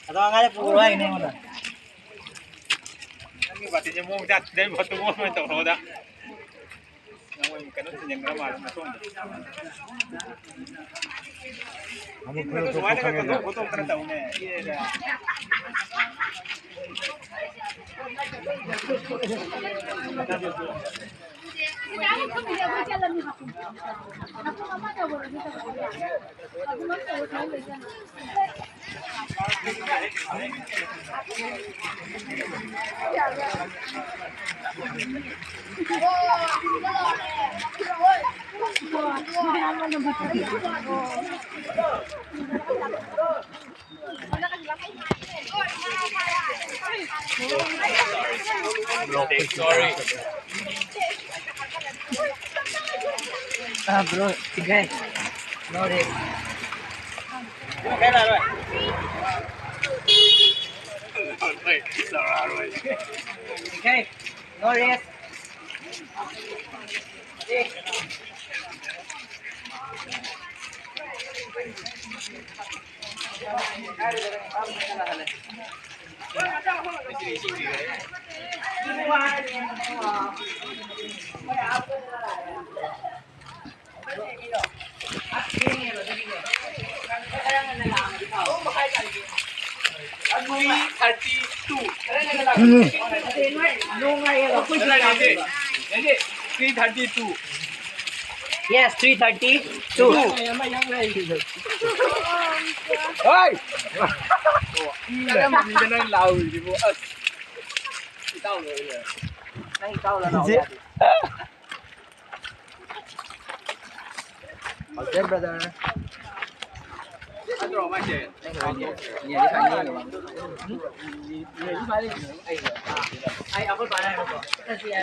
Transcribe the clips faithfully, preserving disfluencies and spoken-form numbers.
ꯑꯗꯣ ꯑꯉꯥꯡꯁꯦ ꯄꯨꯔꯣ ꯍꯥꯏꯅꯦ ꯑꯩꯉꯣꯟꯗ꯫ ꯅꯪꯒꯤ ꯕꯥꯇꯤꯟꯁꯦ ꯃꯑꯣꯡ ꯆꯥꯗ꯭ꯔꯦ, ꯃꯇꯨꯝ ꯑꯃ ꯇꯧꯔꯣꯗ꯫ ꯅꯪ ꯀꯩꯅꯣ ꯊꯤꯟꯖꯤꯟꯈ꯭ꯔ ꯃꯥꯜꯂꯦ ꯃꯇꯨꯡꯗ꯫ ꯑꯃꯨꯛ ꯁꯨꯃꯥꯏꯅꯒ ꯊꯣꯛꯇꯣꯛ ꯈꯣꯠꯇꯣꯛꯇꯅ ꯇꯧꯅꯦ꯫ Sorry. Ah, bro, tigay. Sorry. Okay, no rest. Three thirty two. Three thirty two. Yes, three thirty two. Hoy! Alam mo, hindi na lang lawi, di mo. Ikaw, ikaw. Nang ikaw lang ako. Okay, brother. Ay, ako ba na ako? Ay, Kuya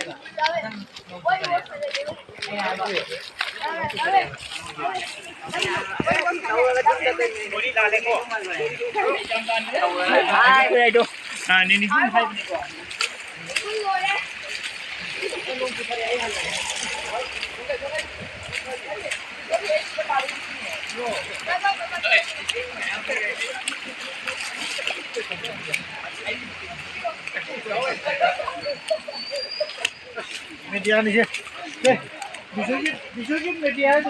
Edo. Ah, ninigin, hi. ꯃꯦꯗꯤꯌꯥꯅꯤꯁꯦ꯫ ꯁꯦ, ꯕꯤꯖꯨꯒꯤ, ꯕꯤꯖꯨꯒꯤ media ꯍꯥꯏꯗꯣ꯫